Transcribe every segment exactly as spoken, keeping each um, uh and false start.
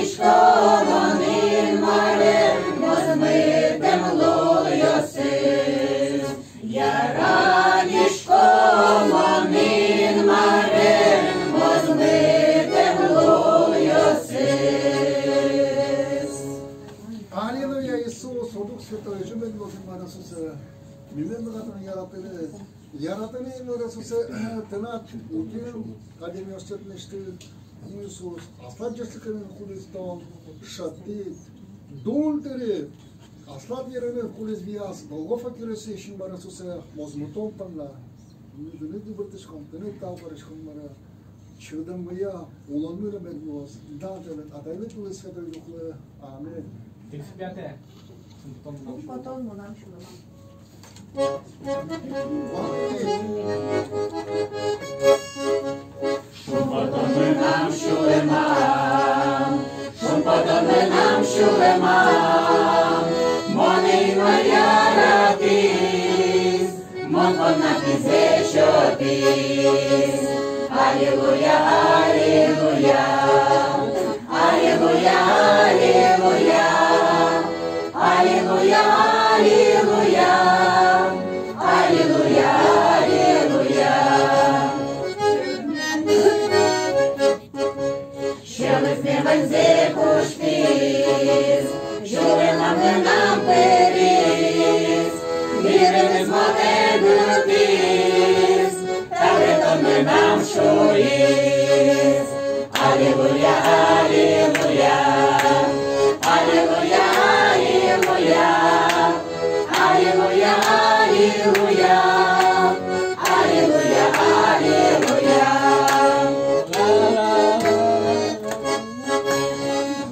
Яратӥсько мон Инмарен мозмытэм лулъёсыз. Яратӥсько мон Инмарен мозмытэм лулъёсыз. Аллилуйя, Иисус, о Дух Святой, ӟуч мед луоз, Инмар Иисусэ, ми мед быгатом яратыны. Яратыны, Инмар Иисусэ, тынад утем адямиостэк лэсьтыны, Иисус, аслад ӟечлыкеныд, кудӥз тон шедьтӥд, дун тыриды, аслад йыреныд, кудӥз вияз Голгофа киросысь, Инмар Иисусэ, мозмытон понна. Ми тыныд йыбырттӥськом, тыныд тау кариськом, Инмаре. Чыдамъя улонмы но мед луоз. Дан тыныд, Атайлы, Пилы, Святой Духлы. Аминь. Тридцать пятое. Шумпотон мынам сюлэмам. Шумпотон мынам сюлэмам, шумпотон мынам сюлэмам, монэ Инмар яратӥз, мон понна кизэ сётӥз. Аллилуйя, аллилуйя. Аллилуйя, аллилуйя. Аллилуйя, аллилуйя. Аллилуйя, аллилуйя. Сюлэмзэ ваньзэ куштӥз, сюлэмам гинэ пыриз, вирыныз матэ гуртӥз, табере тон мынам шуиз. Аллилуйя, аллилуйя. Аллилуйя, аллилуйя. Аллилуйя, аллилуйя. Аллилуйя, аллилуйя.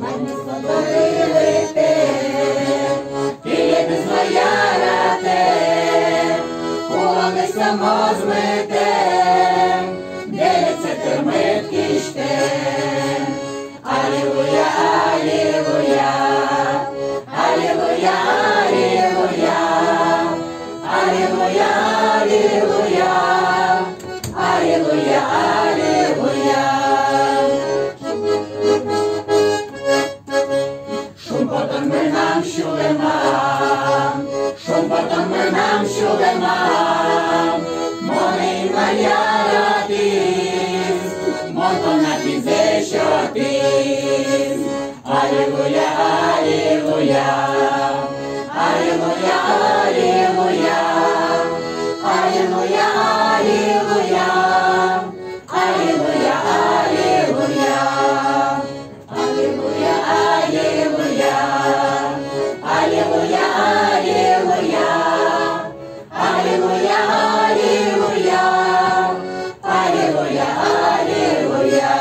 Мынӥз со доры, лыктэ, тӥледыз но яратэ, кулонэз со мозмытэ, берыктэ, тырмыт кисьтэ. Аллилуйя, аллилуйя. Аллилуйя, аллилуйя. Аллилуйя, аллилуйя. Аллилуйя, аллилуйя. Шумпотон мынам сюлэмам, шумпотон мынам сюлэмам, монэ Инмар яратӥз, мон понна кизэ сётӥз. Аллилуйя, аллилуйя. Аллилуйя, аллилуйя. Аллилуйя, аллилуйя. Аллилуйя, аллилуйя. Аллилуйя, аллилуйя. Аллилуйя, аллилуйя. Аллилуйя, аллилуйя. Аллилуйя, аллилуйя.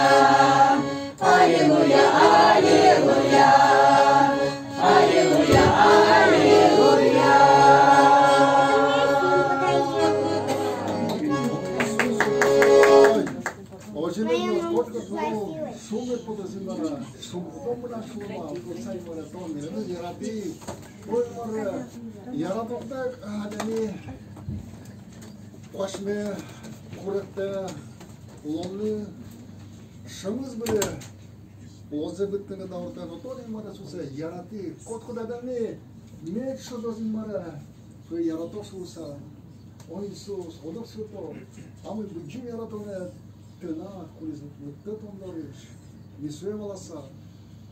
Аллилуйя, аллилуйя. Аллилуйя, аллилуйя. Озьы мед луоз, котькуд но шумпотоз Инмаре, шумпотон мынам сюлэмам, кудзэ Инмаре тон милемыз яратӥд. Ой, Инмаре, яратонтэк адями куашме, куректэ улонлы, шӧмыз, быдэ улонзэ быдтыны дауртэ, но тон, Инмаре, сое яратӥд. Котькуд адями мед шӧдоз Инмаре, сое яратоз шуыса. О Иисус, о Дух Святой, а ми быдӟым яратонэд тынад, кудӥз лыктэ тон дорысь. Ми сое валаса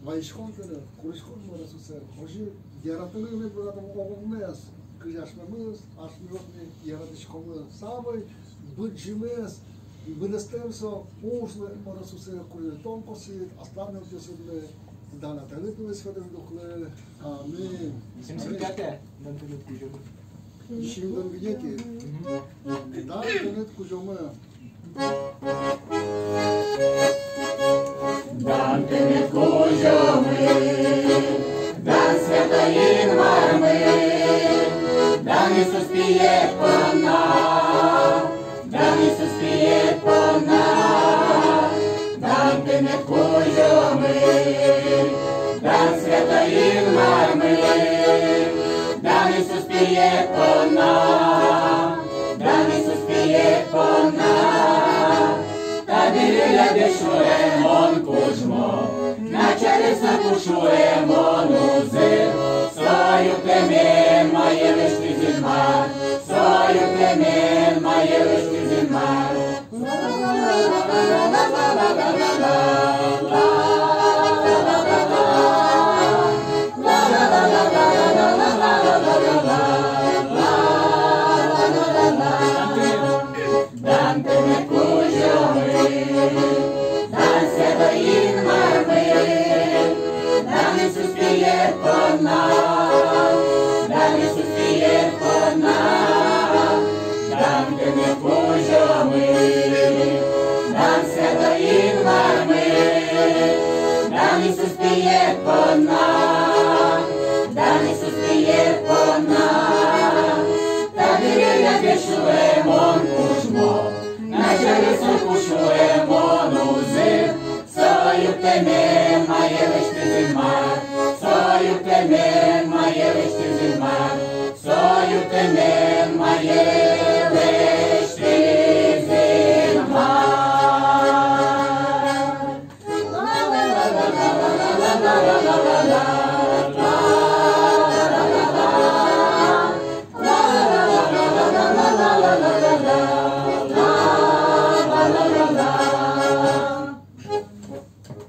вазиськом тыныд, куриськом, Инмаре, сое. Озьы яратыны мед быгатом огъёммес, кызьы асьмемыз асьмеосмес яратӥськомы. Самой быдӟымез, быдэстэм со ужлы, Инмаре, сое курыны тон косӥд аслад нылпиосыдлы. Дан Атайлы, Пилы, Святой Духлы. Аминь. Семьдесят пятое. Дан тыныд, Кузёмы. Сизьымдон витетӥ. Мгм. Дан тыныд, Кузёмы. Дан тыныд, Кузёмы, дан Святой Инмармы, дан Иисус пиед понна, дан Иисус пиед понна. Дан тыныд, Кузёмы, дан Святой Инмармы, дан Иисус пиед понна, дан Иисус пиед понна. Табере лябӟе шуре мон кужмо, на Иисус пие понна, дан Иисус пие понна, табере ляпе шуэ: мон кужмо, начале со кужмо, мон узыр, со юрттэмен мае лэсьтӥз Инмар, со юрттэмен мае лэсьтӥз Инмар, со юрттэмен мае лэсьтӥз Инмар.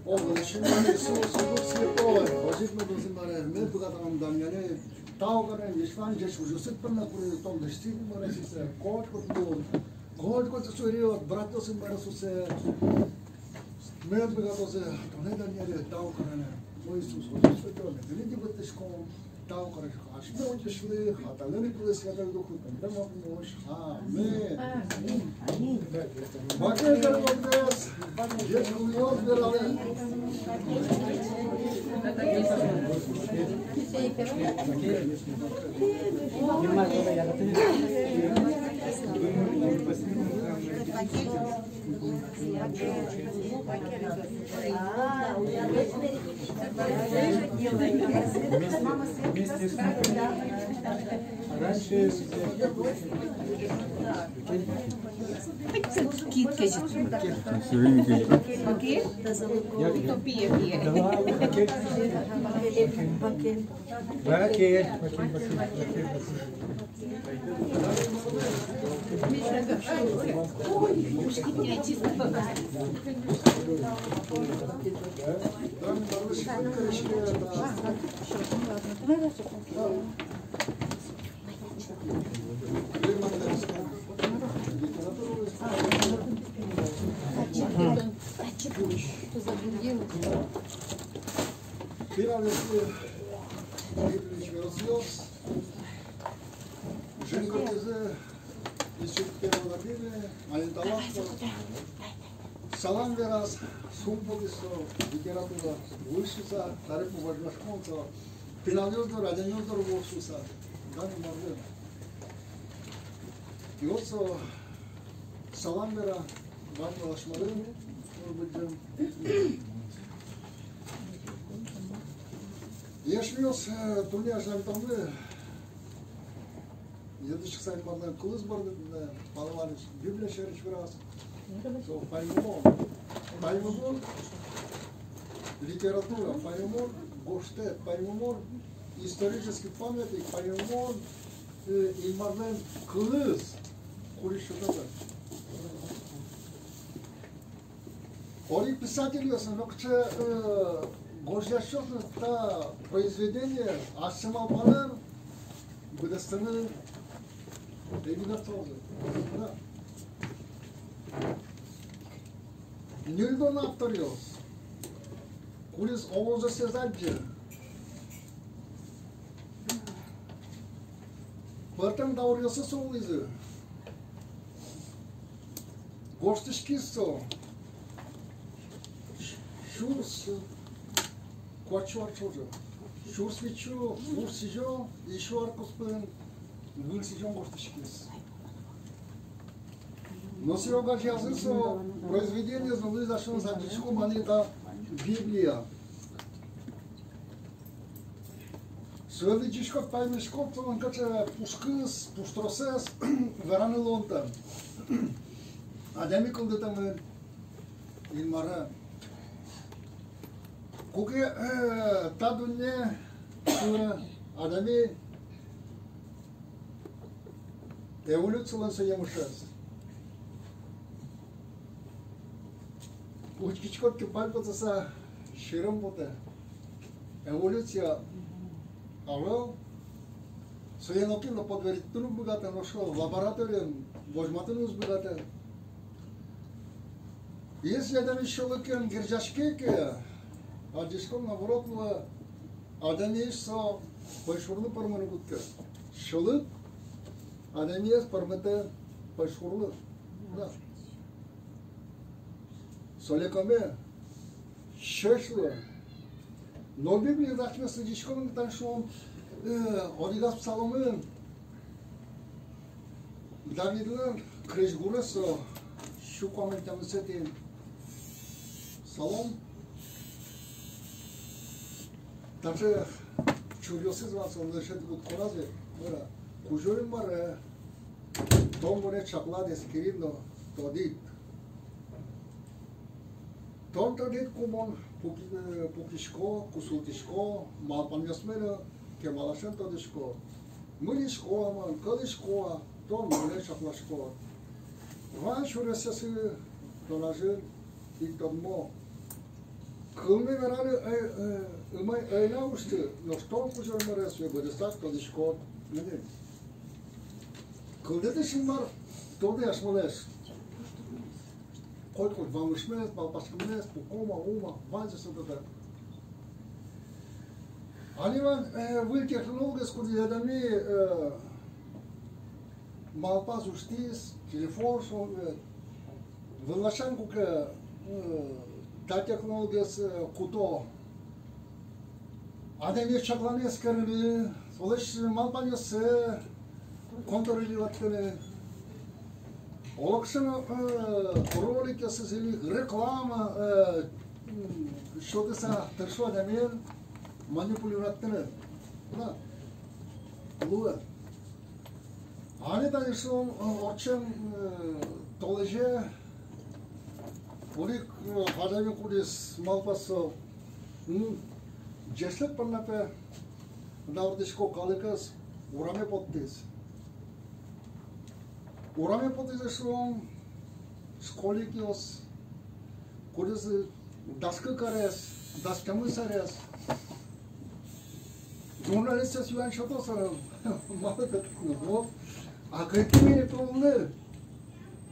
О, Вылысь Инмар Иисус, Дух Святой, озьы ик мед луоз, Инмаре, мед быгатом данъяны, тау карыны, Исслэн ӟеч ужъёсыд понна, кудӥз тон лэсьтӥд, Инмаре, сыӵе котькуд лулын, котькуд иисус, братъёс, Инмаре Иисусэ, мед быгатозы тонэ данъяны, тау карыны. О Иисус, озьы ик тонэ тыныд быдтӥськом. Тау кариськом асьме Утисьлы, Атайлы но Пилы, Святой Духлы, пе, пе, мон нош. Аминь. Аминь. Бакель кариськом, ӟеч кылъёс вералэ. Скидка же. Окей? Утопия, пия. Бакель, бакель, бакель, бакель. Пиналъёслы Библиысь веросъёс. Жингыртӥзы Институт первого отделения, Аниталаска. Салам вераз, сумпотӥз со литература выль шуыса, таре пумозь вашкон со пиналъёс доры, адямиос доры вуоз шуыса. Дан Инмарлы. И вот со салам вера ваньмаз асьмелы, может быть, эшъёс, э, туннэ азьланьтомы, йӧтӥськыса Инмарлэн кылыз борды, э, Павел Иваныч Библия сярысь вераз. Со паймымон. Паймымон, литература, паймымон гожтэт, паймымон исторический памятник, паймымон, э, Инмарлэн кылыз, кудӥз сётэ. Одӥг писательёс но, кыӵе, э, гожъясьёс но та произведение асьсэ малпанэн быдэстыны ӧй быгатозы. Да. Ньыльдон авторъёс, кудӥз оло ужъёссэс адӟе. Пӧртэм дауръёсы со улӥзы. Гожтӥськиз со сюрс куатьсю ар ӵоже. Сюрс витьсю, сюрс сизьым, витьсю ар куспын выль сӥзем гожтӥськиз. Но сое огазеязы со произведениез но луиз, асьмеос адӟиськом али та Библия. Сое лыдӟиськод, паймиськод, солэн кыӵе пушкыз, пуштросэз вераны луонтэм. Адями кылдытэмын Инмарен. Куке, э, та дунне, э, адями эволюцилэн со емышез. Учкиськод ке, пальпотыса сьӧрын потэ. Эволюция ӧвӧл. Сое нокин но подтвердить карыны уг быгаты, нош лабораториын возьматыны уз быгаты. Если адями сьӧлыкен герӟаське ке, адӟиськом, наоборот луэ, адямиез со пӧйшурлы пӧрмыны кутске. Сьӧлык адямиез пӧрмытэ пӧйшурлы. Да. Со лекоме, сьӧсь луэ. Но Библиын асьмеос лыдӟиськом ини тани, шуом, э, одӥгаз псаломын, Давидлэн крезьгурез, со сю куамын тямысэтӥ псалом. Таӵе чуръёсыз вань солэн, дышетӥ кутсконазы, мар-а: Кузё-Инмаре, тон монэ чаклад, эскерид но тодӥд. Тон тодӥд, ку мон пуки-, э, пукисько, кусылтӥсько, малпанъёсме но кемаласен тодӥськод. Мынӥсько-а мон, кӧлӥсько-а, тон монэ чакласькод. Вань сюресъёсы тон азьын ик тодмо. Кылме вераны ӧй, э, ымӧй ӧй на усьты, нош тон, Кузё-Инмаре, сое быдэсак тодӥськод. Ини. Кылдытӥсь Инмар тодэ асьмелэсь котькуд вамышмес, малпаськеммес, пуком-а, ум-а, ваньзэ со тодэ. Али вань, э, выль технологиос, кудӥз адями, э, малпаз, усьтӥз, телефон, шуом, э, выль ласянь куке, э, та технологиос, э, куто адямиез чакланы, эскерыны, солэсь малпанъёссэ контролировать карыны. Олокыӵе но, э, роликъёсыз или реклама, э, м, сётыса тыршо адямиен манипулировать карыны. Да. Луэ. Али тани, шуом, э, ортчем, э, толэзе одӥг, э, адями, кудӥз малпаз, со, м, ӟечлык понна, пе, дауртӥсько, калыкез ураме поттӥз. Ураме поттӥз, шуом, школьникъёс, кудӥз дас кык арес, дас тямыс арес. Журналистъёс юан сёто, со малы кадь, ну, вот. А кык ке мынэ тулыны.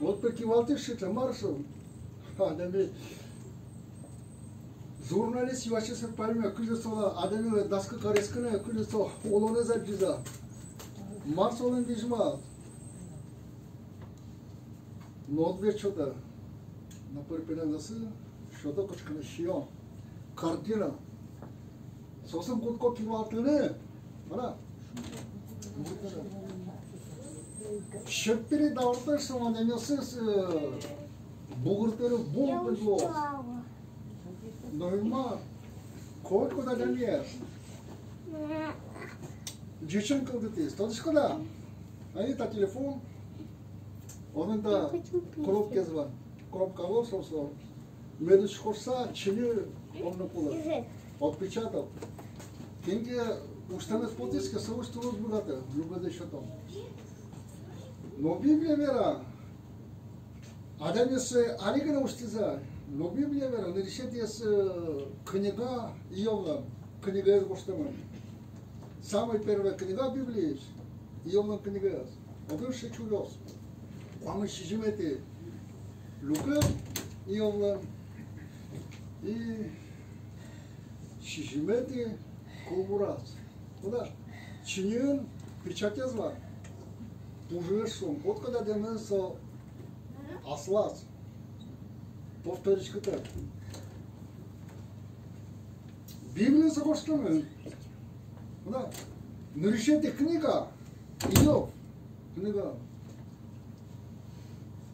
Вот, пе, кивалтӥсь сыӵе, мар со. Адями, журналист юасьёс паймемын, кызьы солэн, адямилэн дас кык арес гинэ, кызьы со улонэз адӟиз-а, мар солэн визьмаз. Но ответ сётэ. Но пыр пинал нош сётэ кыӵе ке но сиён. Картина. Соосын кутско кивалтыны. Ана. Сьӧд пери дауртэ, шуом, адямиосыз, э, бугыртыны, бугыртыны луоз. Но Инмар котькуд адямиез ӟечен кылдытӥз. Тодӥськод-а? Али та телефон, отын та кнопкаез вань. Кнопка вал со, со. Мед учкоз шуса, чиньы, он но кулэ. Отпечаток. Кин ке усьтэмез потӥз ке, со усьтыны уз быгаты, любой сётон. Но Библия вера, адямиос али гинэ усьтӥзы. Но Библия вера, нырысетӥез, э, книга Иовлэн книгаез гожтэмын. Самой первой книга Библиысь Иовлэн книгаез. Отын сыӵе чуръёс. Куамын сизьыметӥ люкет Иовлэн и сизьыметӥ кылбураз. Куда чиньыын печатез вань. Пужыез, шуом, котькуд адямилэн со аслаз. Повторить кариськытэк. Библиын со гожтэмын. Куда нырысетӥ книга, Иов книга.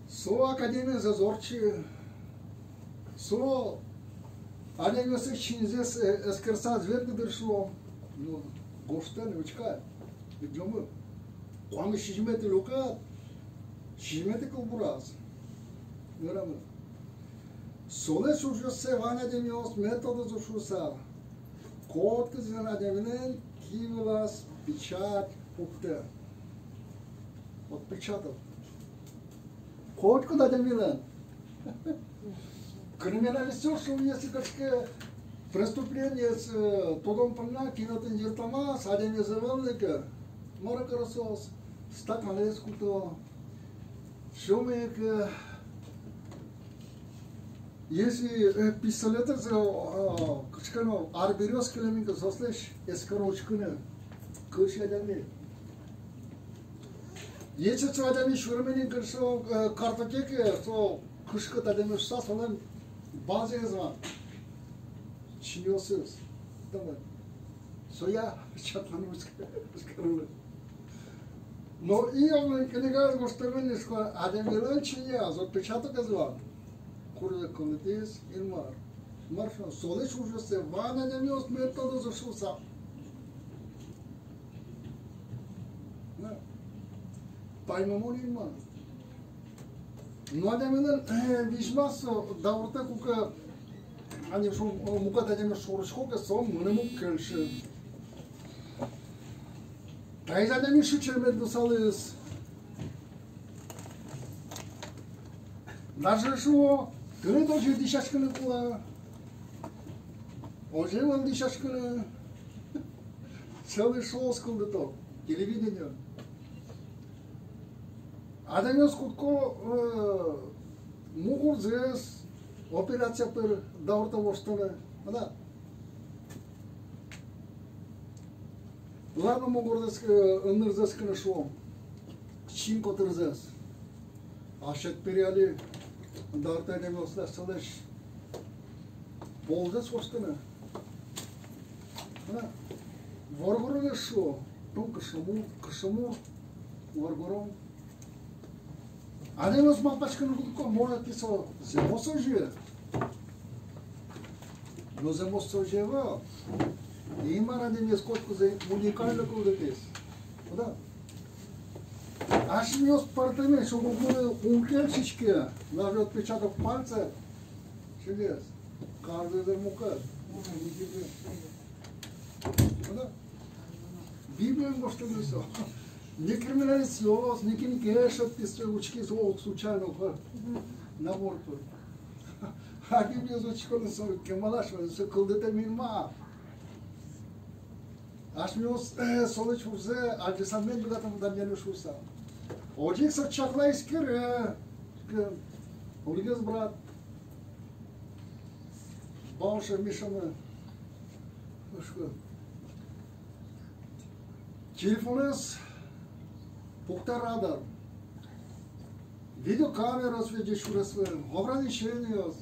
Со академиез ӧз ортчы, со адямиослэсь чиньызэс, э, эскерыса ӧз верты дыр, шуом. Но гожтэ но, учкы, лыдӟомы. Куамын сизьыметӥ люкет, сизьыметӥ кылбураз. Верамы. Солэсь ужъёссэ вань адямиос мед тодозы шуыса, котькудӥз адямилэн кивылаз печать пуктэ. Отпечаток. Котькуд адямилэн. Криминалистъёс, шуом, если кыӵе ке преступлениез, э, тодон понна, кин отын йыртомаз, адямиез ӧвӧл ни ке, мар каро соос? Стаканэз куто. Шуом ик, э, если, э, пистолетэз, э, кыӵе ке но арбериос кылемын ке, соослэсь эскеро учкыны, кыӵе адями. Если со адями сюрмын ик, со, э, картотекае, со кышкыт адями шуыса, солэн базаез вань чиньыосыз. Соя чакланы уз ке-, уз керылы. Но Иовлэн книгаез гожтэмын ни, шуисько, адямилэн чиняз отпечатокез вань. Кудзэ кылдытӥз Инмар. Мар шуоно, солэсь ужзэ вань адямиос мед тодозы шуыса. Паймымон Инмар. Но адямилэн, э, визьмаз со дауртэ, куке али шуом, э, мукет адямиос шоры учко ке, со мыным уг кельшы. Таиз адями сыӵе мед луысалыз. Даже шуо, тыныд озьы дӥсяськыны кулэ. Озьы ӧвӧл дӥсяськыны. Целый шоу кылдыто телевидениын. Адямиос кутско, э, мугорзэс операция пыр дауртэ, воштыны. Ӧвӧл-а? Ладно, мугорзэс, э, ымнырзэс гинэ шуом, чин котырзэс. А сьӧд пери али дауртэ адямиослэсь, солэсь ползэс воштыны. Воргоронэз шуо, тон кышномурт, кышномурт, воргорон. Адямиос малпаськыны кутско, может, тӥ со зэмос озьы. Но зэмос озьы ӧвӧл. Инмар адямиез котькудзэ уникально кылдытӥз. Ӧвӧл-а? Асьмеос пӧртэмесь, ог-огмылы ум кельшиське, даже отпечаток пальца. Чегес. Каждый дыр мукет. Ӧвӧл-а? Библиын гожтэмын со. Не криминалистъёс, не кин ке шедьтӥз, учкиз, о, случайно, ха, набор пыр. А Библиез учконо, со кемалась вал, со кылдытэм Инмар. Асьмеос, э, солэсь ужзэ адӟыса мед быгатом данъяны шуыса. Озьы ик со чакла, эскере, э, Ольгез брат Баушев Мишамы, шуисько, телефонэз пуктэ радар. Видеокамераос везде сюресвылэн, ограничениос.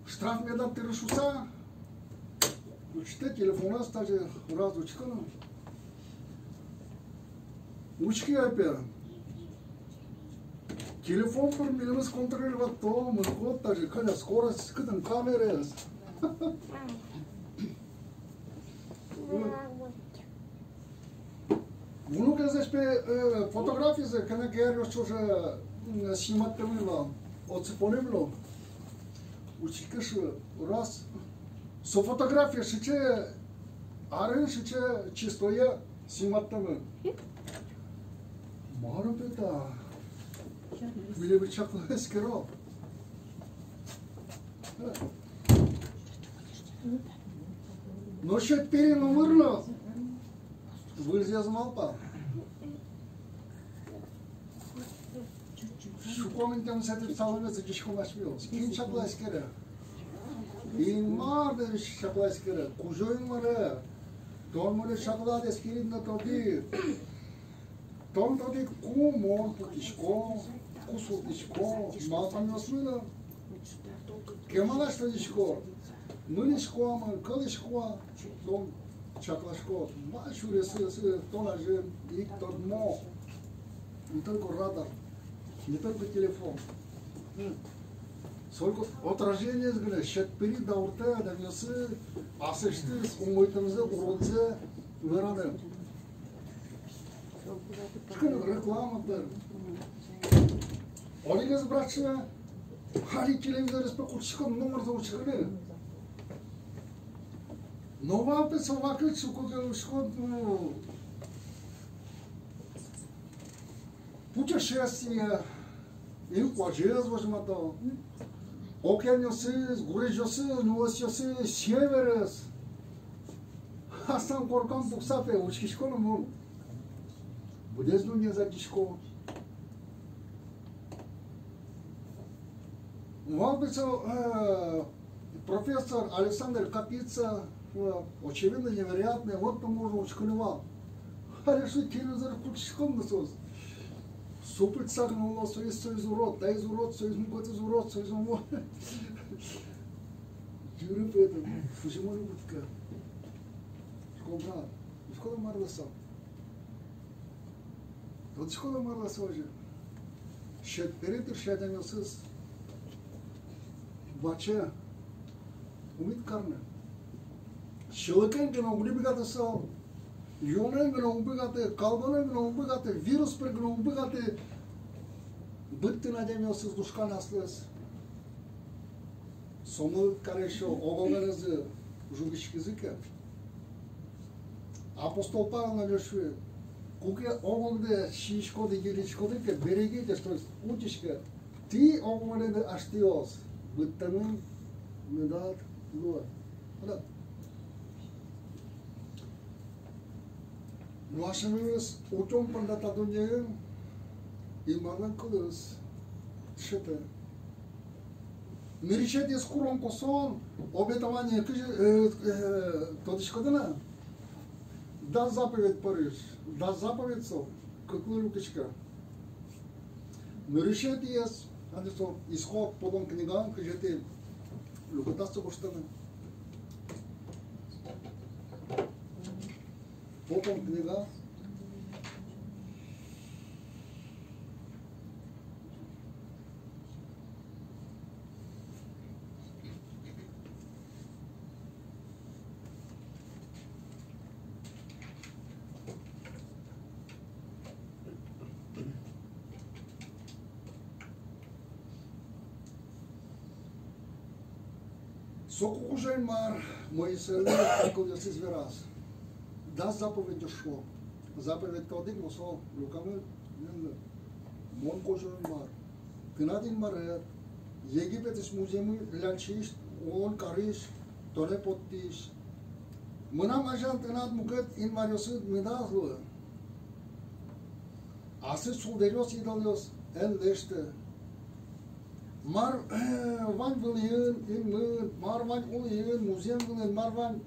Штраф медам тыры шуыса, учке телефонэз, тазьы раз учконо. Учке, опять. Телефон пыр милемыз контролировать каро, мынӥськод тазьы, кӧня скорость, кытын камераез. Внукезлэсь пе, э, фотографизэ кӧня ке аръёс ӵоже, м, снимать каремын вал, отчы понэмын но. Учкисько, раз. Со фотография сыӵе арын, сыӵе чистое снимать каремын. Мар пе та? Милемыз чакло, эскеро. Нош сьӧд пери номыр но выльзэ ӧз малпа. Шуко, мынтэмын сыӵе псаломез, учкиськом асьмеос. Кин чакла, эскере? Инмар, мынтэмын чакла, эскере. Кузё-Инмаре, тон монэ чаклад, эскерид но тодӥд. Тон тодӥд, ку мон пуктӥсько, ку султӥсько, малпанъёсме но кемалась тодӥськод. Мынӥсько-а мон, кӧлӥсько-а, тон чакласькод. Ма сюресэз, тон азьын ик тодмо. Не только радар, не только телефон. М. Только отражениез гинэ сьӧд пери дауртэ адямиослэсь аслэсьтыз умойтэмзэ, уродзэ вераны. Кыӵе ке реклама пыр. Оло ик ӧз братче, али телевизорез пе кутскиськод, номыр но учкыны. Но вал пе со вакыт, шуко, ке учкод, ну, путешествие, инкуазез возьмато, океанъёсыз, гурезьёсыз, нюлэсъёсыз, северез. Аслам коркам пукса пе учкисько но мон быдэс дуннеез адӟисько. Вал пе со, э, профессор Александр Капица, э, очевидно, невероятное, вот там можно учкыны вал. Али шуо, телевизор кутскиськом но соос. Со пытсак но уло, соиз, соиз урод, таиз урод, соиз мукетыз урод, соиз умой. Юрий поэтын, фужимон кутка. Школа, школа марласа. Вот школа марласа уже. Щет перетыр щадян осыз. Баче. Умит карны. Сьӧлыкен гинэ уг ни быгаты со. Юонэн гинэ уг быгаты, калгонэн гинэ уг быгаты, вирус пыр гинэ уг быгаты. Быдтыны адямиосыз, лушканы аслыз. Со мылкыд карыса ог-огенызы жугиськизы ке. Апостол Павел но шуэ: куке ог-огдэ сиськоды, йылӥськоды ке, берегитесь, то есть утиське. Тӥ ог-огенлы аштӥос, быдтэмын медад луэ. Вала. Но асьмемыз утён понна та дуннеын Инмарлэн кылыз дышетэ. Нырысетӥез курон косо, обетование, кызьы, э, э, тодӥськоды на? Дас заповедь пӧлысь, дас заповедь со кыклы люкиське. Нырысетӥез, али со Исход, Потон книга, кызетӥ люкетаз со гожтэмын. Потон книга. Соку Кузё-Инмар Моисейлы та кылъёсыз вераз. Дас заповедь шуо. Заповедь одӥг, но со люкамын: Мон Кузё-Инмар, тынад Инмаред, Египетысь музъемлэн ляльчиысь, улон карись, тонэ поттӥсь. Мынам азьлан тынад мукет инмаръёсыд медаз луы. Аслыз сулдыръёс, идолъёс эн лэсьты. Мар, э, вань вылӥын, инмын, мар вань улӥын, музъем вылын, мар вань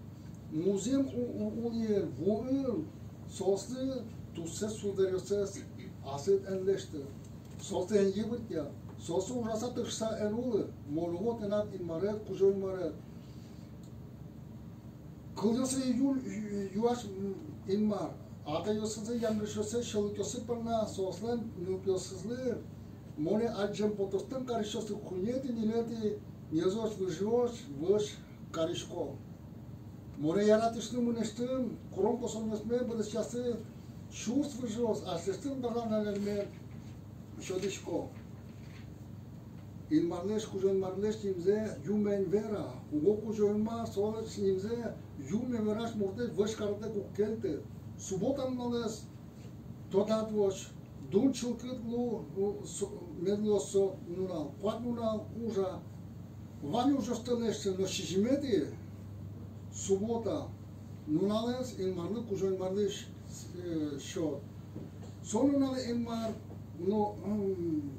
музъем у-, у-, улӥын, вуын, соослы туссэс, сулдыръёссэс аслыд эн лэсьты. Соослы эн йыбыртъя, соослы ужаса, тыршыса эн улы. Мон уго тынад Инмаред, Кузё-Инмаред. Кылъёсы ю-, ю-, юась, м, Инмар. Атайёсызлы, янгышъёссылы, сьӧлыкъёссы понна соослэн нылпиосызлы монэ адӟем потостэм карисьёслы куинетӥ, ньылетӥ ньылзэ выжыозь вӧсь карисько. Монэ яратӥсьлы мынэсьтым курон-косонъёсме быдэсъясы сюрс выжыос аслэсьтым гажан аллянме сётӥсько. Инмарлэсь, Кузё-Инмарлэсь нимзэ юме эн вера, уго Кузё-Инмар солэсь нимзэ юме верась муртлэсь вӧсь карытэк уг кельты. Суббота нуналэз тодад вось, дун чылкыт лу, у, со, мед луоз со нунал, куать нунал ужа. Вань ужъёсты лэсьтэ, но сизьыметӥ, суббота нуналэз Инмарлы, Кузё-Инмарлы с-, э, сёт. Со нуналэ Инмар, но, м,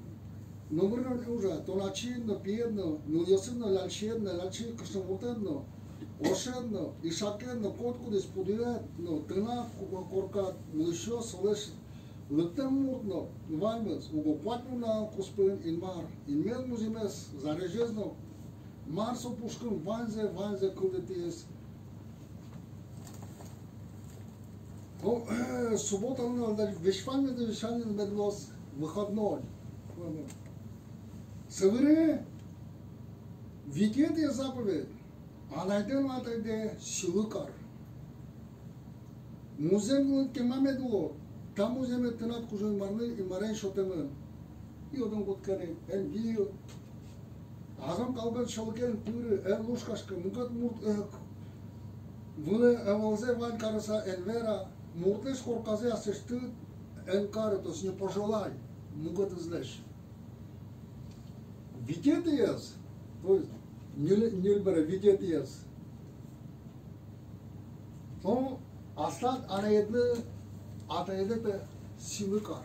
номыр но ужа, тон ачид но, пиед но, нылъёсыд но, ляльчиед но, ляльчи кышномуртэд но, ошед но, ишакед но, котькудӥз пудоед но, тынад ку-, коркад улӥсьёс, солэсь лыктэм мурт но, ваньмыз. Уго куать нунал куспын Инмар инмез, музъемез, зарезез но, мар со пушкын, ваньзэ, ваньзэ кылдытӥз. О, суббота нунал, да, весь ваньмыз, весь ваньмыз мед луоз выходной. Собере витетӥез заповедь: анайдэ но атайдэ сӥлы кар. Музъем вылын кема мед улод, та музъемед тынад Кузё-Инмарлы, Инмарен сётэмын. Йылдон кутскыны эн виы, азон калгон сьӧлыкен пыры, эн лушкаськы, мукет мурт, э, к-, вылэ, э, вылзэ вань карыса эн вера, муртлэсь корказэ аслэсьтыд эн кары, то есть не пожелай мукетызлэсь. Витетӥез, то есть ньыль-, ньыль бере витетӥез. Со аслад анаедлы, атаедлы, пе, сӥлы кар.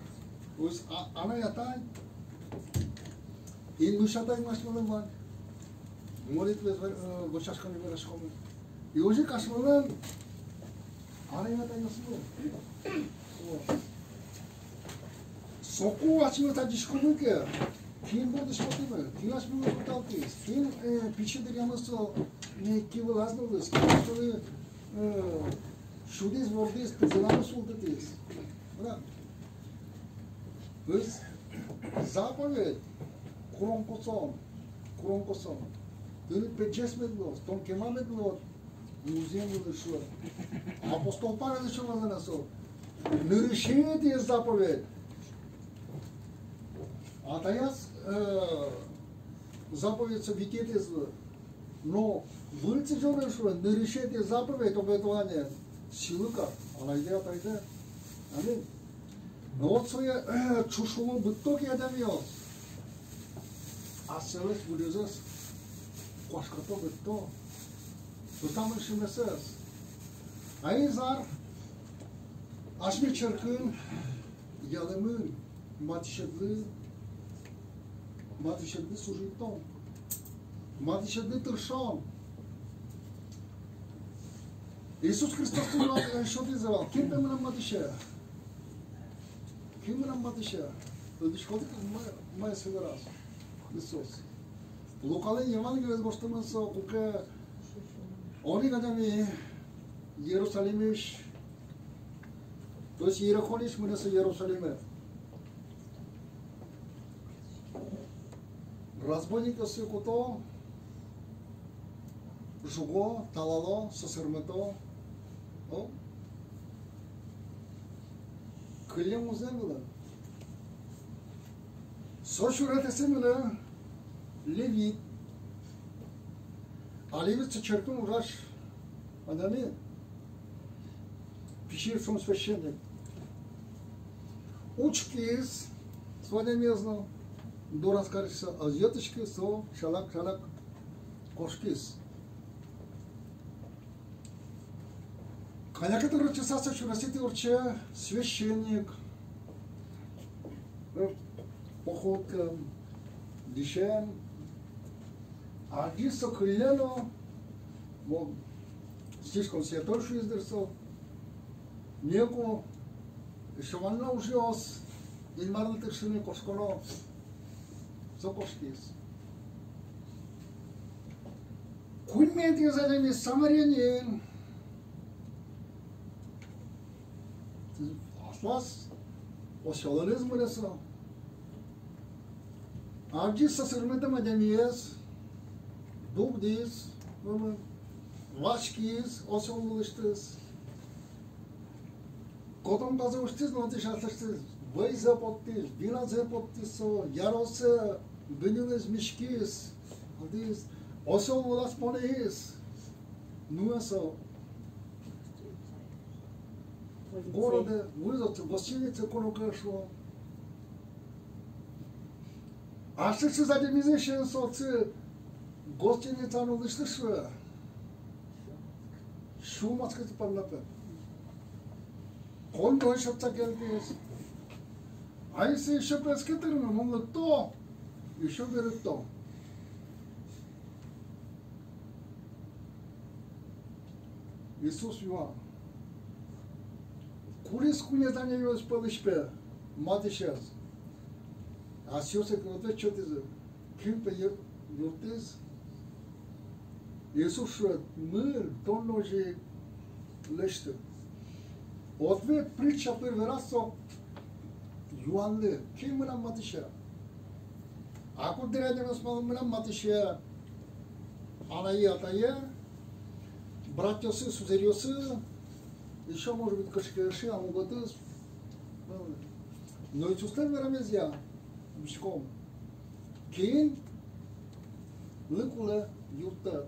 То есть а-, анай-атай, инмысь атай асьмелэн вань. Молитваез, э, вӧсяськыны вераськомы. И озьы ик асьмелэн анай-атайёсмы. Вот. Соку асьмеос адӟиськомы ке, Кин бордысь потӥмы, кин асьмемыз утялтӥз, кин, э, пичи дыръямы со, э, ки вылаз нуллӥз, кин солы, э, сюдӥз, вордӥз, пыдзыланы султытӥз. Вала. Ӧз заповедь курон-косо, курон-косо. Тыныд пегӟесь мед луоз, тон кема мед луод. Музъем вылын шуэ. Апостол Павел ещё валаны со. Нырысетӥез заповедь. Атаяз, э, заповедь со витетӥез. Но Выль Сӥзёнын шуэ, нырысетӥез заповедь, обетование, сӥлы кар, анайдэ, атайдэ. Аминь. Но вот сое, э, ӵушыло быдто ке адямиос, асьсэлэсь выльзэс куашкато, быдто. Пытамын шимесэз. А ини ар асьме черкын ялэмын матысьтыды, матысьтыды служить карон, матысьтыды тыршон. Иисус Христос сётӥз вал, кин пе мынам матысе. Кин мынам матысе? Тодӥськоды ке, ма-, мае со вераз Иисус? Лукалэн Евангелиез гожтэмын со, куке одӥг адями Иерусалимысь, то есть Иерихонысь мынэ со Иерусалиме. Разбойникъёс сое куто, жуго, талало, сӧсырмыто. О? Кыллем музъем вылын. Со сюресэз мынэ левит. А левит со черкын ужась адями. Пичи шуом, священник. Учкиз со адямиез но, дораз кариськыса ӧз йӧтӥськы, со шалак-шалак кошкиз. Кӧня ке тыр ортчыса, со сюресэтӥ ортче священник, э, походкаен, дӥсен. Адӟиз со, кылле но, мол, слишком святой, шуиз дыр со. Неку, ещё вань на ужъёс Инмарлы тыршыны, кошконо. Со кошкиз. Куинетӥез адями, самарянин. Аслаз осёлэныз мынэ со. Адӟиз сӧсырмытэм адямиез, дугдӥз, васькиз осёл вылысьтыз. Котомказэ усьтӥз но отысь аслэсьтыз вӧйзэ поттӥз, виназэ поттӥз со, яросэ, гыньылэз миськиз, отысь осёл вылаз понӥз. Нуэ со городэ, вуиз отчы гостиницае, куно ке шуо. Аслэсьтыз адямизэ сиён со отчы гостиницаын улӥсьлы, шуэ. Сюлмаськытӥз понна пе. Коньдон сётыса кельтӥз. А если ещё пе ӧз ке тырмы, мон лыкто, ещё берыкто. Иисус юа: кудӥз куинетӥ адямиос пӧлысь пе матысез? Асьсэос ик ответ сётӥзы, кин пе ю-, юрттӥз. Иисус шуэ: мын, тон но озьы лэсьты. Ответ притча пыр вераз со юанлы: кин мынам матысе? А куддыръя адямиос малпало: мынам матысе анае-атае, братъёсы, сузэръёсы, ещё, может быть, кыӵе ке эшшо, а мукетыз. Но Иисуслэн верамезъя, учком, кинлы кулэ юрттэт,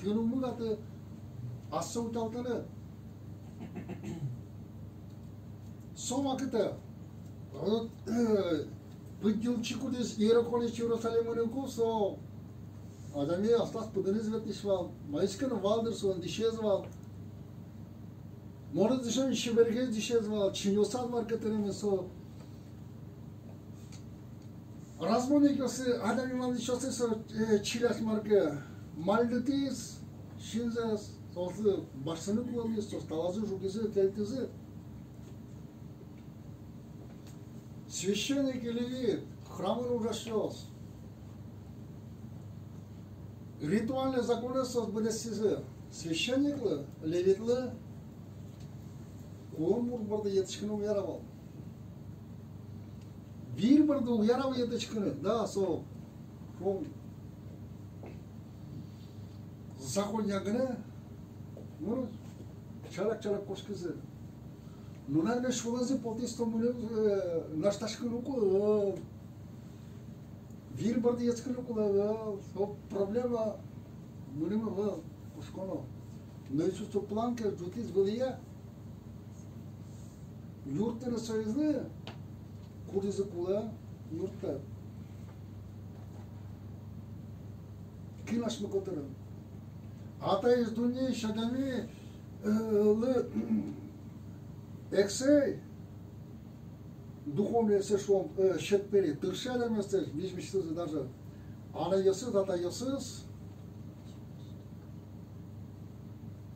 кин ум быгаты ассэ утялтыны. Со вакытэ, э, пыдйылчи, кудӥз Иерихонысь Иерусалимын ик, со адями аслаз пыдыныз ветлӥсь вал, маиз ке но вал дыр, солэн дӥсез вал. Может, дӥсез, чебергес дӥсез вал, чиньыосаз мар ке тырыны со. Разбойникъёслы, адями вандӥсьёслы со, э, чилясь мар ке мальдытӥз синзэс, соослы басьтыны кулэ луиз, соос талазы, жугизы, кельтӥзы. Священник и левит, храмын ужасьёс, Ритуальной законэз соос быдэстӥзы. Священниклы, левитлы кулон мур борды йӧтскыны уг яра вал. Вир борды уг яра вал йӧтскыны. Да, со, со законъя гинэ, ну, чарак-чарак кошкизы. Ну, наверно, сюлэмзы потӥз, что мыным, э, наштаськыны уг кулэ, э, вир борды йӧтскыны уг кулэ, э, со проблема мыным, э, кошконо. Но Иисус со план ке ӝутӥз вылӥе, юрттыны соизлы, кудӥзлы кулэ юрттэт. Кин асьме котырын? Атаез дуннеысь адями, э, лы, эксэй, духовной эксэй шуом, э, сьӧд пери, тырше адямиосыз, визьмысьтызы даже. Анайёсыз, атайёсыз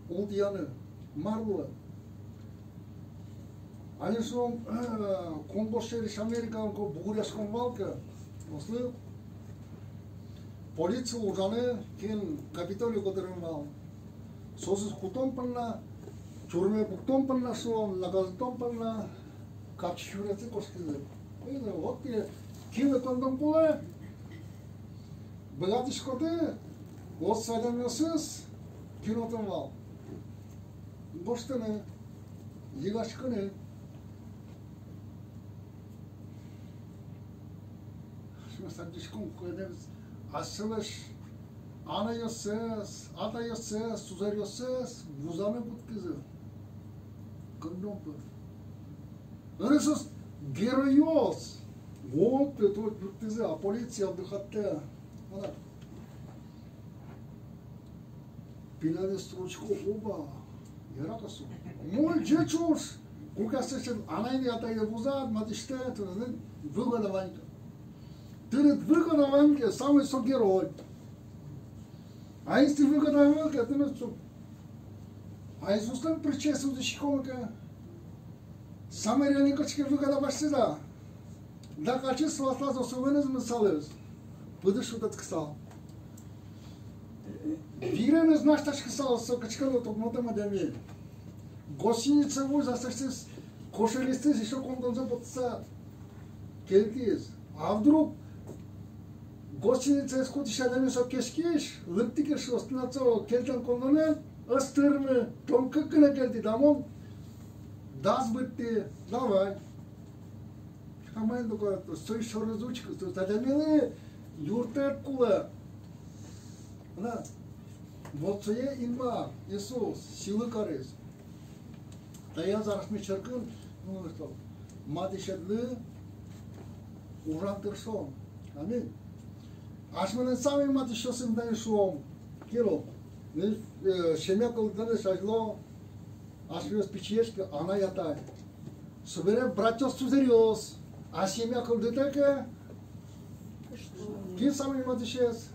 ултӥяны, мар луэ. Али шуом, э, Комбо сьӧрысь Америкаын ке бугыръяськом вал ке, соослы полицилы ужаны, кин Капитолий котырын вал. Соосыз кутон понна, тюрьмае пуктон понна, шуом, наказытон понна, капчи сюресэ кошкизы. Ой, ну, вот ке, кинлы коньдон кулэ, быгатӥськоды, вот со адямиосыз, кин отын вал, гожтыны, йыгаськыны. Асьмеос адӟиськом, куинь адямиос асьсэлэсь анайёссэс, атайёссэс, сузэръёссэс вузаны кутскизы коньдон пыр. Али соос геройёс. Вот пе, то юрттӥзы, а полиция отдыхать каре. Ана. Пиналъёс строчко, оба, яра ке со. Мон ӟеч уж, куке асьсэ анайе, атае вузад, матысьтэ, тыныд выгода вань ке. Тыныд выгода вань ке, самой со герой. А если выгода ӧвӧл ке, тыныд со. А Иисуслэн притчаез учкиськом ке, Самарянин кыӵе ке выгода басьтӥз-а? Дак ачиз со аслаз осёлэныз мынысалыз, пыдыз шутэтскысал. Виреныз наштаськысал, со кыӵе ке но тодмотэм адями. Гостиницае вуиз, аслэсьтыз кошелектӥз ещё коньдонзэ поттыса кельтӥз. А вдруг гостиницаез кутӥсь адями со кеськись, лыктӥ ке, шуоз, тынад со кельтэм коньдонэд ӧз тырмы, тон кык гинэ кельтӥд, а мон дас быдтӥ, давай. А мон докладываю, со ещё раз учкы, со адямилы юрттэт кулэ. Ана, вот сое Инмар, Иисус, сӥлы кариз. Таяз арысь ми черкын, ну, что, матысьтыдлы ужан тыршон. Аминь. Асьмелэн самой матысьёсмы, тани шуом, кин о, э, семья кылдытонлэсь азьло асьмеос пичиесь ке, анай-атай. Собере братъёс, сузэръёс. А семья кылдытэ ке, кин самой матысез?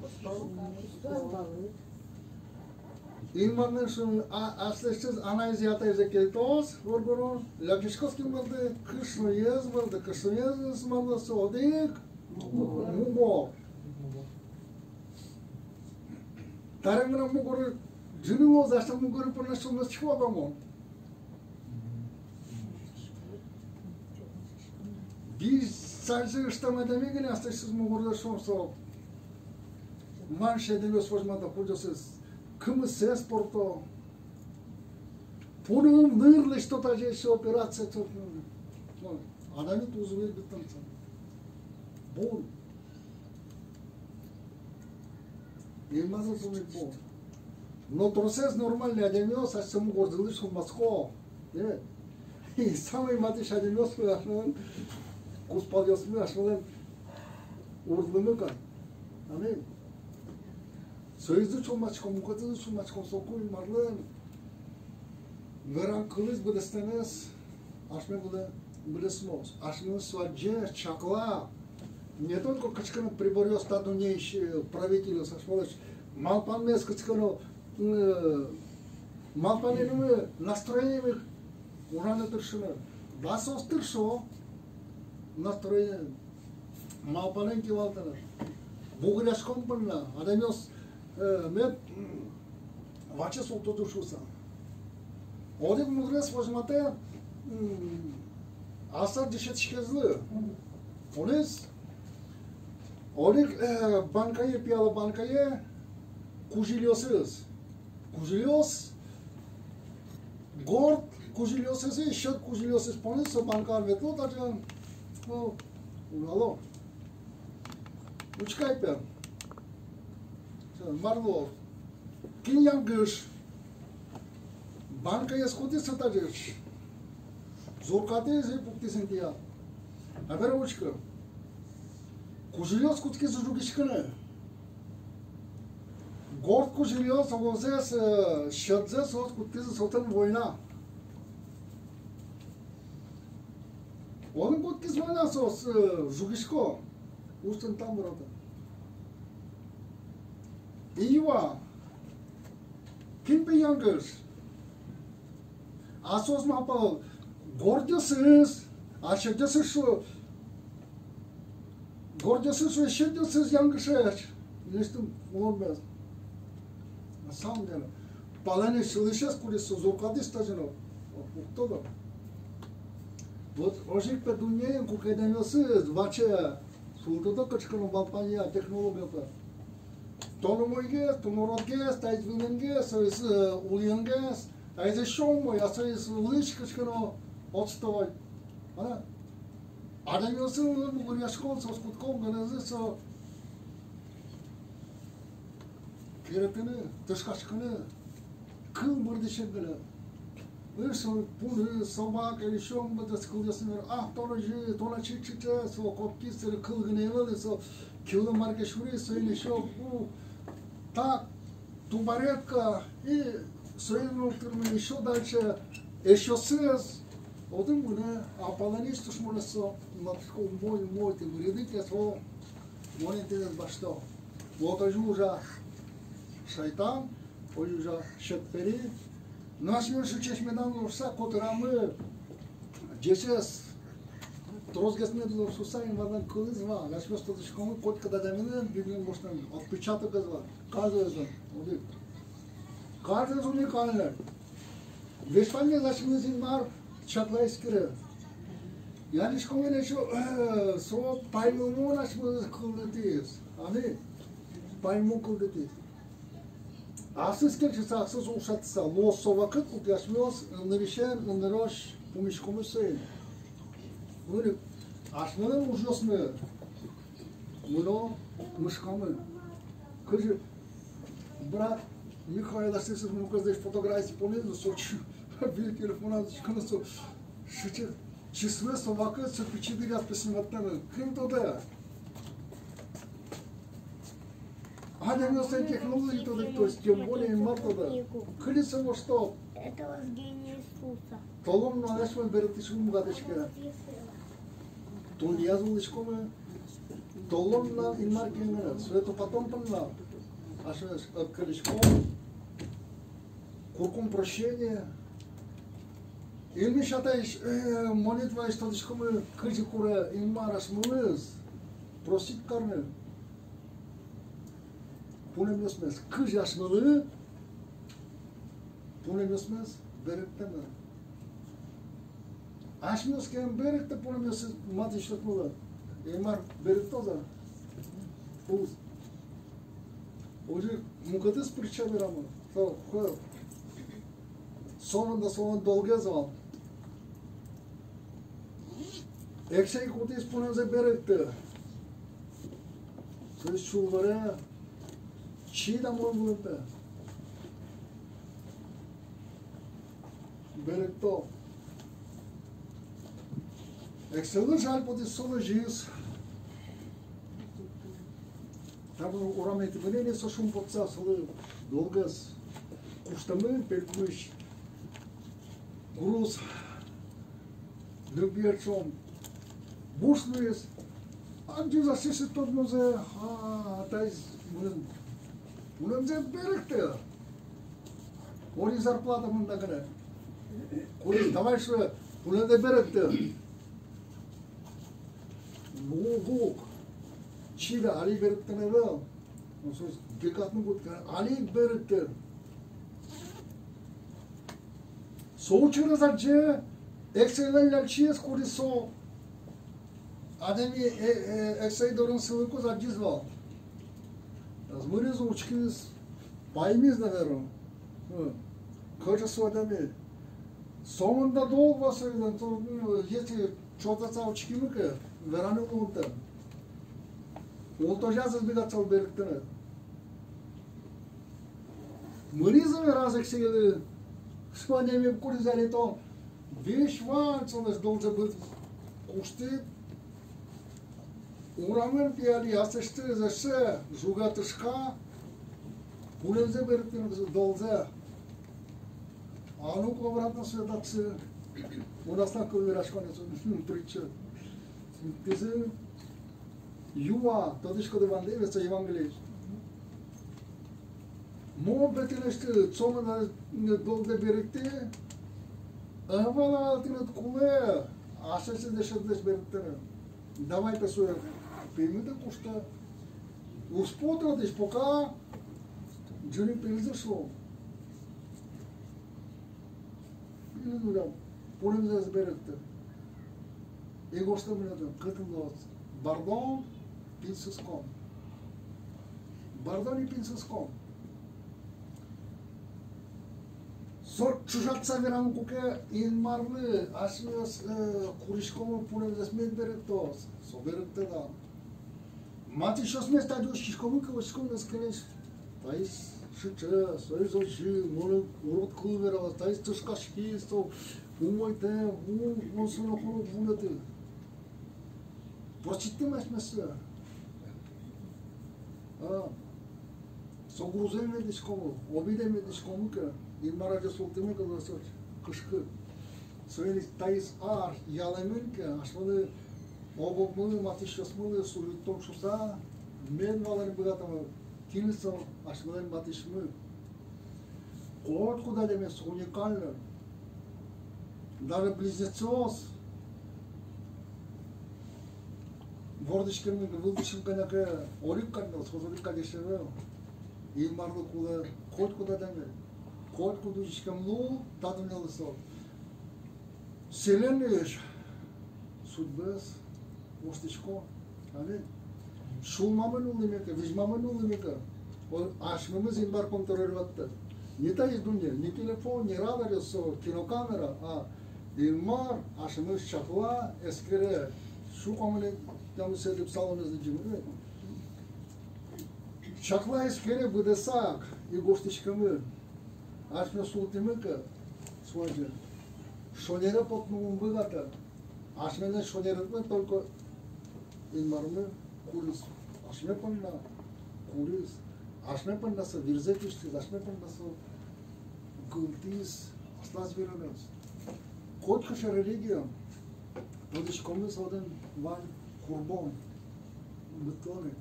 Инмарлэн шуэмын, а, аслэсьтыз анайзэ, атайзэ кельтоз воргорон, лякиськоз кин борды, кышноез борды, кышноез марлы со одӥг мугор. Табере мынам мугоры ӝыны луоз, асьтэ мугоры понна сюлмасько-а мон? Визь сазьы ыштэм адями гинэ аслэсьтыз мугорзэ, шуом, со. Мар шедемес возьмато, кудъёсыз кымыссэ спорто. Пуны ум ныр лэсьто тазьы ещё операция, со. Ну, адями туж выль быдтэмын со. Бон. Инмарлы пумит бон. Но тросэз нормальной адямиос асьсэ мугорзылы сюлмасько. Э? И самой матысь адямиос, асьмелэн кузпалъёсмы, асьмелэн урлымы кадь. Аминь. Соизлы сюлмаськом, мукетызлы сюлмаськом, соку Инмарлэн верам кылыз быдэстэмез асьме вылэ быдэсмоз. Асьмелэсь со адӟе, чакла. Не только кыӵе ке но приборъёс, та дуннеысь, э, правительёс, асьмелэсь малпанмес кыӵе ке но, э, малпанэнымы, настроениемы ужаны тыршыны. Вань соос тыршо настроение, малпанэн кивалтыны. Бугыръяськон понна, адямиос Э, мед, м, ваче султоды шуыса. Одӥг мудрец возьматэ, м, аслаз дышетскисезлы. Одӥг, одӥг, э, банкае, пияла банкае кузьылиосыз. Кузьылиос, горд кузьылиосыз, сьӧд кузьылиосыз понӥз, со банкаын ветло, таӵе, ну, ужало. Учкы ай, пе. Мар луоз? Кин янгыш? Банкаез кутӥз со таӵе. Зуркатӥз и пуктӥз интыяз. А табере учкы. Кузьылиос кутскизы жугиськыны. Горд кузьылиос, огзэс, э, сьӧдзэс соос кутскизы сотэн война. Отын кутскиз война, соос, э, жугисько. Усьтон там врата. И юа: кин, пе, янгыш? А соос малпало: гордъёсыз, а сьӧдъёсыз шуо, гордъёсыз шуо, сьӧдъёсыз янгышесь. Несьтым улонмес. На самом деле, палэнысь сылӥсез, кудӥз со зуркатӥз таӵе но, уг тодо. Вот озьы ик, пе, дуннеын куке адямиосыз ваче султыто кыӵе ке но малпанъя, технология, пе. Тон умойгес, тон уродгес, таиз вынэнгес, соиз, э, улынгес, таиз эшшо умой, а соиз улысь кыӵе ке но отстой. А? Адямиосын но бугыръяськон, соос кутско гинэ со керетыны, тышкаськыны, кыл мырдӥсен гинэ. Ышын пуны, собака, эшшо мукетыз кылъёсын: ах, тон озьы, тон ачид сыӵе, со копкиз, сыӵе кыл гинэ ӧвӧл, со кивлы мар ке сюриз, соин эшшо, у, так, тупоредка, и соин но тырмы эшшо дальше, эшшо сыӵе, отын гинэ, а палэнысь тушмонэз со, матушка, умой, умой, тӥ вырыды ке, со монэ тӥледыз басьто. Вот озьы ужа шайтан, озьы ужа сьӧд пери. Но асьмеос сыӵеесь медам луоз шуыса, котырамы ӟечез, тросгес мед луоз шуыса, Инмарлэн кылыз вань. Асьмеос тодӥськомы, котькуд адямилэн Библиын гожтэмын, отпечатокез вань. Каждоезлэн одӥг. Каждоез уникальной. Весь ваньмыз асьмемыз Инмар чаклаське. Яратӥськомы ини, со паймымон асьмемыз кылдытӥз. Аминь. Паймымон кылдытӥз. Аслыз кельшыса, аслыз ушатыса, луоз со вакыт, куке асьмеос ымнырысен ымнырозь пумиськомы соин. Ымныры асьмелэн ужъёсмы мыно мышкамы. Кызьы брат Михаил асьсэ мукетыз фотографиез понӥз, со чу-, выль телефоназ учконо, со сыӵе числое, со вакыт, со пичи дыръяз пе сниматьтэмын. Кин тодэ? Адямиослэн технология тодэ, то есть тем более Инмар тодэ. Кылиз со, что это возгорание Иисуса. Толон но асьмелэн берыктӥсь ум быгатӥське. Туннэ улӥськомы. Толон но Инмар киын гинэ, сое тупатон понна асьмеос ӧпкелиськом, курком прощения. Инмысь Атаысь, э, молитваысь тодӥськомы, кызьы куре Инмар асьмелэсь простить карыны пунэмъёсмес, кызьы асьмелы пунэмъёсмес берыктэмын. Асьмеос ке ӧм берыктэ пунэмъёсыз матысь сётмылы, Инмар берыктоз-а? Уз. Озьы мукетыз притча верамын. Со, хо-, солэн но солэн долгез вал. Эксэй кутӥз пунэмзэ берыктыны. Со сюлворе чида мон вылын, пе. Берыкто. Эксэйлы жаль потӥз, со лэзиз. Табере урамтӥ мынэ ини со шумпотса, солы долгес куштэмын, пельпумысь груз. Любви о чём. Буш луиз. Адӟиз аслэсьтыз тодмозэ, а, атаез мынэ. Мынэмзэ берыктэ. Одӥг зарплата мында гинэ. Кудӥз, давай, шуэ, мынэмзэ берыктэ. Уг, уг. Чида, али берыктыны ӧвӧл. Соос быгатыны кутске, али ик берыктэ. Со учырез адӟе эксэйлэн ляльчиез, кудӥз со адями, э, э, эксэй дорын сылыкуз адӟиз вал. Азьмыриз учкиз, паймиз, наверно. Э, кыӵе со адями. Сомында долг вал со, ну, если чотаса учкимы ке, вераны луонтэм. Улытозяз ӧз быгатысал берыктыны. Мынӥз но вераз эксэйлы: со адями, кудӥз али тон весь вань солэсь долгзэ быд куштӥд, урамын пе али аслэсьтыз эше жуга-тышка пунэмзэ берыктыны косэ, долгзэ. А ну-ка обратно сое татчы. У нас так вераськон, притча. Кызьы юа, тодӥськоды, вандэ весь со Евангелиысь. Мон пе тынэсьтыд сомында долгзэ берыктӥ, ӧвӧл-а тыныд кулэ аслэсьтыз эшедлэсь берыктыны? Давай пе сое пеймыт да куштэ. Уз поты отысь, пока ӝыны пельзэ, шуо. Пельзэ но пунэмзэ ӧз берыкты. И гожтэмын отын, кытын луоз: борддон пинь сыскон. Борддон и пинь сыскон. Со ӵошатыса верамын, куке Инмарлы асьмеос, э, куриськомы пунэмзэс мед берыктоз, со берыктэ, да. Матысьёсмес тани учкиськомы ке, учкиськом эскерысь: таиз сыӵе, соиз озьы, мон урод кыл верало, таиз тышкаськиз, со умойтэм, ум, мон сое ноку но уг вунэты. Проститьтӥм асьмеос. А. Со грузэ медӥськомы, обидэ медӥськомы ке, Инмар азе султӥмы ке, со кышкыт. Соин ик таиз ар ялэмын ке, асьмелы, ог-огмылы, матысьёсмылы султом шуыса, мед валаны быгатомы, кин со асьмелэн матысьмы. Котькуд адями со уникальной. Даже близнецъёс вордӥськемын, вылтӥськемын кадь ке, одӥг кадь но, соос одӥг кадесь ӧвӧл. Инмарлы кулэ котькуд адями, котькуд учкиськем лул та дуннелы со. Вселеннойысь судьбаез воштӥсько. Аминь. Сюлмамы нуллӥмы ке, визьмамы нуллӥмы ке, о, асьмемыз Инмар контролировать каре. Не таиз дунне, не телефон, не радар, со кинокамера, а Инмар асьмемыз чакла, эскере. Сю куамын тямысэтӥ псаломез лыдӟимы. Чакла, эскере быдэсак и гожтӥськемын. Асьмеос султӥмы ке, со азе шонере потыны ум быгатэ. Асьмелэн шонеретмы только Инмармы, кудӥз асьме понна куриз, асьме понна со вирзэ кисьтӥз, асьме понна со кылдытӥз аслаз виреныз. Котькыӵе религия, тодӥськомы, со отын вань курбон, быдтон,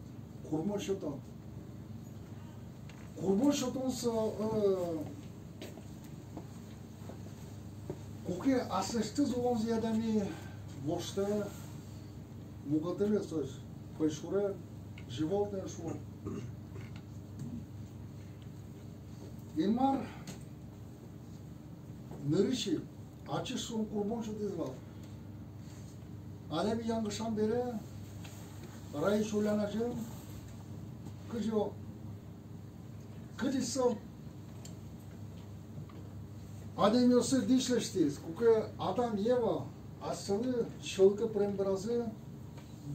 курбон сётон. Курбон сётон со, э, куке аслэсьтыз улонзэ адями воштэ мукетын, со пӧйшурен, животноен, шуом. Инмар нырысь ик ачиз, шуом, курбон сётӥз вал. Адями янгышам бере, раысь уллян азьын, кызьы о, кызьы со адямиослы дӥсь лэсьтӥз, куке Адам, Ева асьсэлы сьӧлыке пырем беразы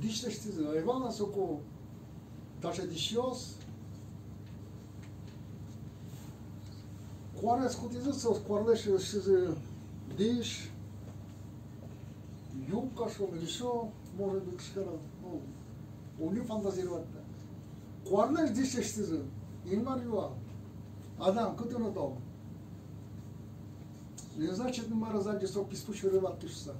дӥсь лэсьтӥзы. Ӧй вал на соку таӵе дӥсьёс. Куарез кутӥзы соос, куарлэсь лэсьтӥзы дӥсь, юбка, шуом, ещё, может быть, кыӵе ке но, ну, умой фантазировать, да. Куарлэсь дӥсь лэсьтӥзы. Инмар юа: Адам, кытын отын? Не значит, Инмар ӧз адӟы, со писпу сьӧры ватске шуыса.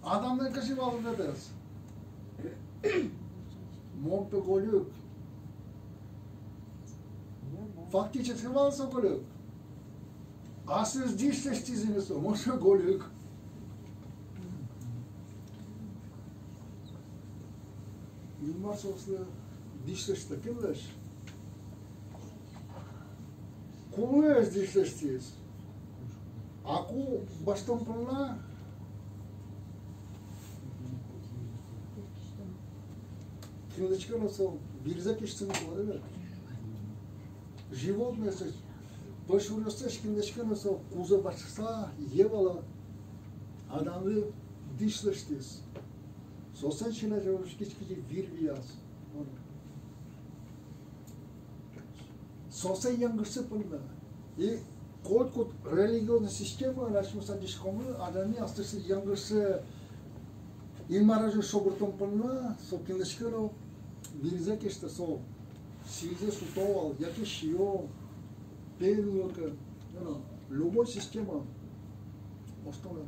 Адамлэн кызьы вал ответэз? Мон пе гольык. Фактически вал со гольык. Асьсэос дӥсь лэсьтӥзы ни со, мон пе гольык. Инмар соослы дӥсьлэсьтэ, кинлэсь? Кулэсь дӥсьлэсьтӥз. А ку басьтон понна кинлэсь ке но со вирзэ кисьтыны кулэ, да? Животноеслэсь, пӧйшуръёслэсь кинлэсь ке но со кузэ басьтыса, Евалы, Адамлы дӥсьлэсьтӥз. Соослэн синазы кыӵе ке вир вияз. Соослэн янгышсы понна. И котькуд религиозной системаын асьмеос адӟиськомы, адями аслэсьтыз янгышсэ Инмар азьын шобыртон понна, со кинлэсь ке но вирзэ кисьтэ, со сӥльзэ суто вал, яке сиё, пельню ке, ну, любой система. Оштолэ.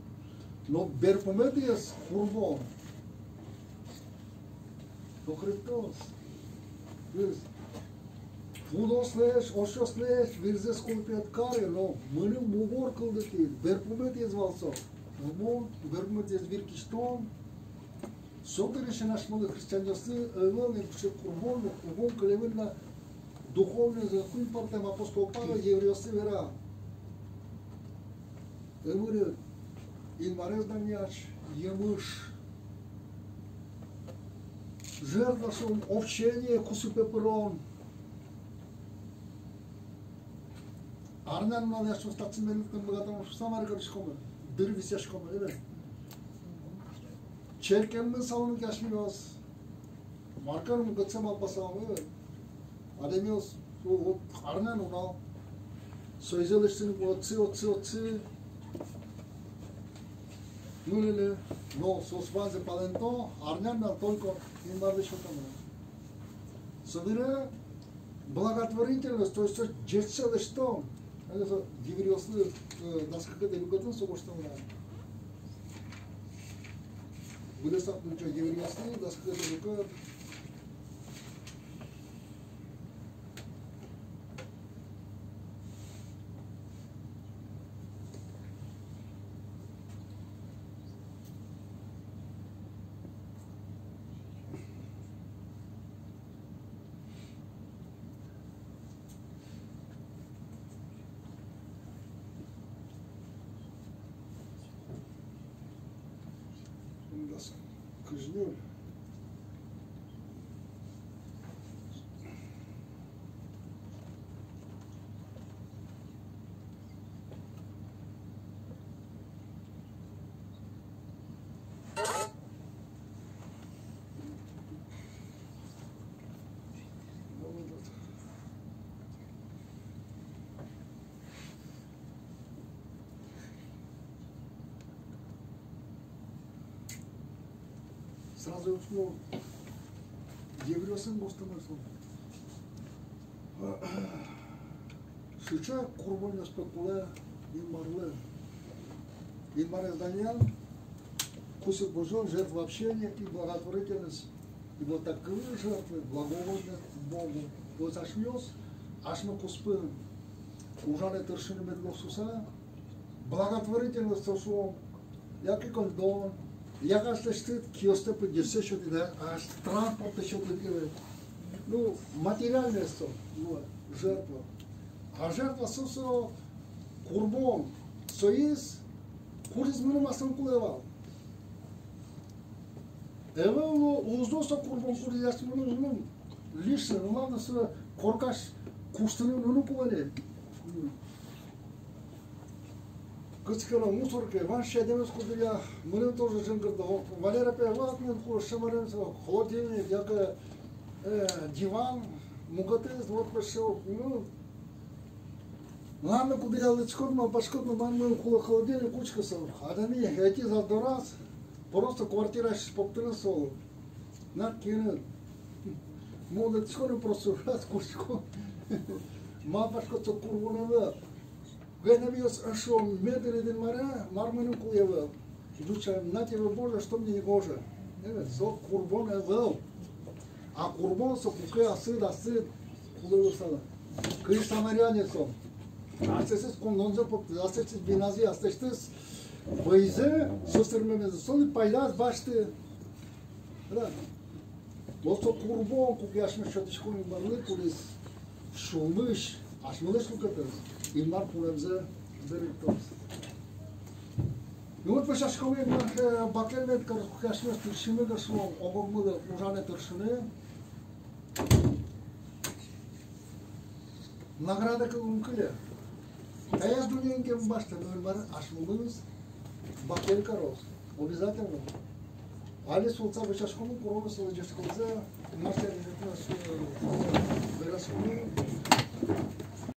Но берпуметӥез курбон со Христос. Пудоослэсь, ошъёслэсь вирзэс кулэ, пе, ӧд кары, но мыным мугор кылдытӥд, берпуметӥез вал со. Курбон, берпуметӥез вир кисьтон. Со дырысен асьмелы, христианъёслы, ӧвӧл ни кыӵе курбон, курбон кылемын на духовной, зэм, куинь пӧртэм апостол Павел еврейёслы вера: ымырын Инмарез данъясь емыш. Жертва шуом, общение, кусыпе пырон. Арнянуналъя со статсмен лыктыны быгатом шуса, мар кариськомы, дыр висъяськомы, ӧвӧл-а? Черкемын савыны ке асьмеос, мар каром, гыццэ малпасалмы, адямиос, со вот арнянунал, соизэ лэсьтыны отчы, отчы, отчы. Ну, ле-ле, но соос ваньзэ палэнто, арнянунал только Инмарлы сётомы. Собере благотворительность, то есть со ӟечсэ лэсьтон. Али со еврейёслы, э, дас кыкетӥ люкетын со гожтэмын. Быдэсак мынчо еврейёслы, дас кыкетӥ люкет. Кызь ноль. Сразу уж, ну, еврейёсын гожтэмын со. Сыӵе курбонъёс, пе, кулэ Инмарлы. Инмарез данъян, кусып быжон, жертва общения и благотворительность. И вот таковые жертвы благоугодны Богу. Вот асьмеос, асьме куспын ужаны, тыршыны мед луоз шуса, благотворительность со шуом, яке коньдон, яке аслэсьтыд киостэ, пыдъёстэ сётӥд, да, ас транспортэ сётӥд, э, ну, материальное со, ну, жертва. А жертва со, со курбон, соиз, кудӥз мыным аслым кулэ вал. Ӧвӧл, ну, уз луы со курбон, кудӥз асьмелы, ну, лишний, ну, ладно, со коркась куштыны, ну, ну, кулэ ни. Кытчы ке но мусоркае вань сямен куддыръя, мыным тоже жингыртэ. О, Валера, пе, вот мон кулэ шамарем со, холодильник, яке, э, диван, мукетыз, вот, пе, со, ну, ладно, куддыръя лыдӟиськод, малпаськод, ну, мар мыным кулэ холодильник, учкы со. Адями ӧтиз ас дораз, просто квартираысь поттыны солы. Над киынын. Мон лыдӟисько но просто раз кутско. Малпаськод, со курбон ӧвӧл. Генавиос эшшо медленно дын мар-а, мар мыным кулэ ӧвӧл. Ӟуч шуэ: «На тебе, Боже, что мне негоже». Э, со курбон ӧвӧл. А курбон со куке асьсэд, асьсэд кулэ луысал. Кызьы самарянин со. Асьсэдыз коньдонзэ поттэ, асьсэдыз виназэ, асьсэдыз вӧйзэ, со сӧсырмемезэ, солы пайдаез басьтэ. Да. Вот со курбон, куке асьмеос сётӥськом Инмарлы, кудӥз сюлмысь, асьмелэсь люкетэз, Инмар пунэмзэ берыктоз. Ну вот, вӧсяськом, Инмар, э, бакель мед кароз, куке асьмеос тыршимы ке шуом, ог-огмылы ужаны, тыршыны. Награда кыл ум кыле. Таяз дуннеын ке ум басьтэ, но Инмар асьмемыз бакель кароз. Обязательно. Али султса вӧсяськом, куроме солы ӟечкылзэ, Инмар сярысь вераськом.